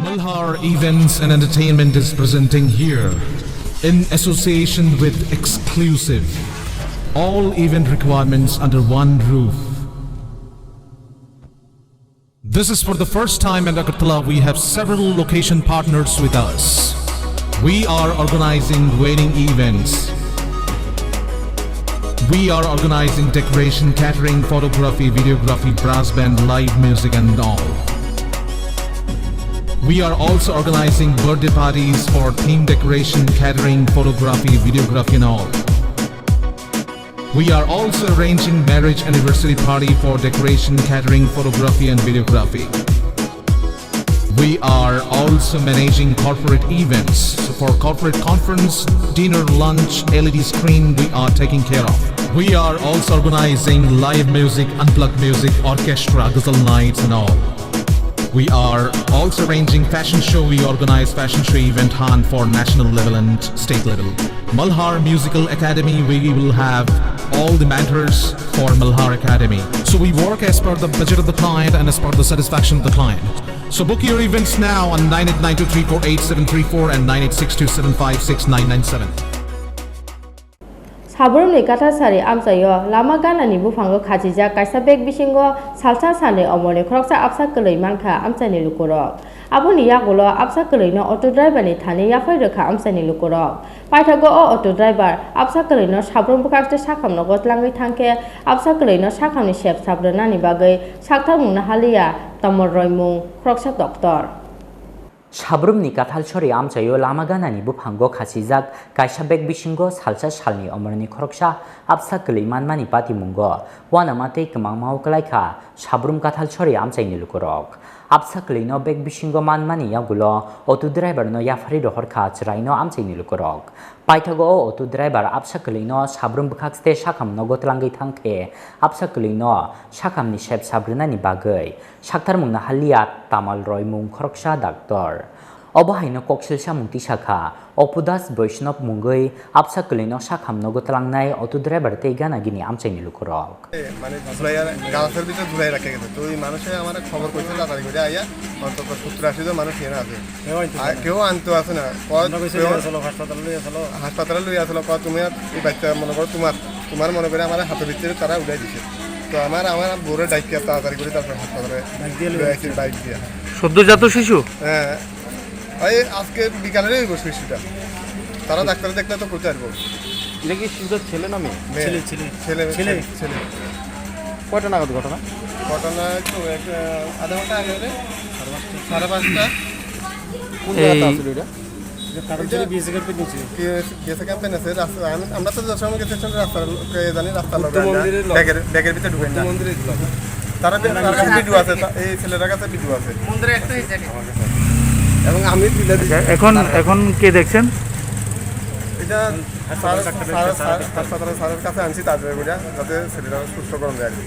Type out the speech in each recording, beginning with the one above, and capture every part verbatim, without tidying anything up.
Malhar Events and Entertainment is presenting here, in association with Exclusive, all event requirements under one roof. This is for the first time in Agartala. We have several location partners with us. We are organizing wedding events. We are organizing decoration, catering, photography, videography, brass band, live music and all. We are also organizing birthday parties for theme decoration, catering, photography, videography and all. We are also arranging marriage anniversary party for decoration, catering, photography and videography. We are also managing corporate events. So for corporate conference, dinner, lunch, L E D screen, we are taking care of. We are also organizing live music, unplugged music, orchestra, ghazal nights and all. We are also arranging fashion show. We organize fashion show event hunt for national level and state level. Malhar Musical Academy, we will have all the mentors for Malhar Academy. So we work as per the budget of the client and as per the satisfaction of the client. So book your events now on nine eight nine two three four eight seven three four and nine eight six two seven five six nine nine seven. Sabrumni kathal sari amchaio lama ganani buphango khachijak kaisa bag bisingo salsa salni omorni khoroksa absa kwlwi mankha amchaini lukurok. Aboni yagulo absa kwlwino auto driver ni thani yaphai rwkha amchaini lukurok. Paithago o auto driver absa kwlwino sabrum bwkhakste sakhamno gotlangwi thangkhe absa kwlwino sakhamni sep sap rwnani bagwi sakthar mungna haliya tamol roimung khoroksa doctor. Sabrumni kathal sori amchaio lama ganani buphango khachijak kaisa bag bisingo salsa salni omorni khoroksa absa kwlwi manmani patimungo uanama tei kwmangmao kwlaikha sabrum kathal sori amchaini lukurok. Absa kwlwino bag bisingo manmani yagulo auto driver no yaphari rohorkha chwraino amchaini lukurok. Paithago o auto driver absa kwlwino sabrum bwkhakste sakhamno gotlangwi thangkhe absa kwlwino sakhamni sep sap rwnani bagwi Sakthar mungna haliya tamal roimung khoroksa doctor. Obo haino koksil samung tisakha, Opudas Boishnop mungwi absa kwlwino sakham nogo twlangnai auto driver tei gana gini amchaini lukurok. মানে ঝুলাইয়া গাছের ভিতরে ঝুলাই রাখে গেছে। তো ওই মানুষে আমার খবর কইছে তাড়াতাড়ি করে আইয়া অন্তত সত্তর আশি জন মানুষ এখানে আছে। কেউ আনতে আর আছে। কেউ আনতে আছে না। কয় আমরা কইছি কেউ নিয়ে চলো, হাসপাতালে লইয়া চলো। হাসপাতালে লইয়া চলো, কয় তুমি আর এই বাচ্চা মনে করো তোমার, তোমার মনে করে আমার হাতের ভিতরে তারা উঠাই দিছে। তো আমার, আমার বউরে ডাকিয়া তাড়াতাড়ি করে তারপর হাসপাতালে ডাক দিয়ে লইয়া লইয়া আইছি, আইছি। বাইক দিয়া। সদ্যজাত শিশু? হ্যাঁ। এই আজকে বিকালে হইব শিশুটা। তারা ডাক্তার দেখলে তো করতে পারবো। এটা কি শিশুটার ছেলে না মেয়ে? মেয়ে। ছেলে, ছেলে। ছেলে, ছেলে। ছেলে। কয়টা নাগাদ ঘটনা? ঘটনা তো এক, আহ, আধা ঘন্টা আগে হবে। সাড়ে পাঁচটা। সাড়ে পাঁচটা। কোন জায়গাতে এই আসলে এটা? কারণ এটা ছিল বিএসএ ক্যাম্পে নিচে। বিএসএ, বিএসএ ক্যাম্পে নিচে। রাস্তা, আমি, আমরা তো যে সময় গেছি, রাস্তার লোকে জানি, রাস্তার লোকে বুদ্ধ মন্দিরের লগে। ব্যাগের, ব্যাগের ভিতরে ঢুকাই না। বুদ্ধ মন্দিরের লগে। তারা, তার কাছে ভিডিও আছে, তা-, এই ছেলেটার কাছে ভিডিও আছে। মন্দিরে একটাই জানি। আমার কাছে আছে। এবং আমি তুলে দিচ্ছি। আচ্ছা, এখন, তার কাছে। এখন কে দেখছেন? এটা হাসপাতাল স্যার, ডাক্তার স্যার, দেখছে, স্যার স্যার, দেখছে। হাসপাতালের স্যারের কাছে আনছি, তারপরে ওটা যাতে ছেলেটা সুস্থ করা যায় আর কি।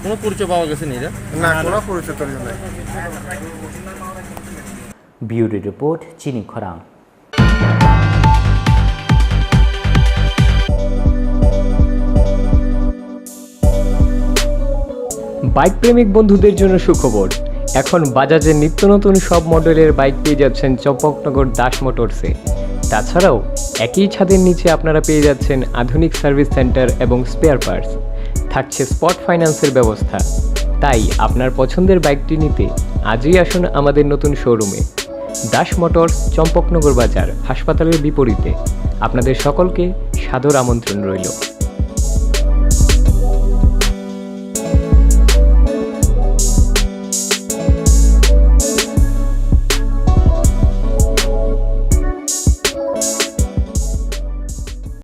কোনো পরিচয় পাওয়া গেছে না এটা? না, কোনো পরিচয় তৈরি নাই। Bureau report, Chini Khorang. Bike প্রেমিক বন্ধুদের জন্য সুখবর, এখন বাজাজের নিত্য নতুন সব মডেলের বাইক পেয়ে যাচ্ছেন চম্পকনগর দাস মোটরসে। তাছাড়াও একই ছাদের নিচে আপনারা পেয়ে যাচ্ছেন আধুনিক সার্ভিস সেন্টার এবং স্পেয়ার পার্টস। থাকছে স্পট ফাইন্যান্সের ব্যবস্থা। তাই আপনার পছন্দের বাইকটি নিতে আজই আসুন আমাদের নতুন শোরুমে। দাস মোটরস, চম্পকনগর বাজার, হাসপাতালের বিপরীতে। আপনাদের সকলকে সাদর আমন্ত্রণ রইল।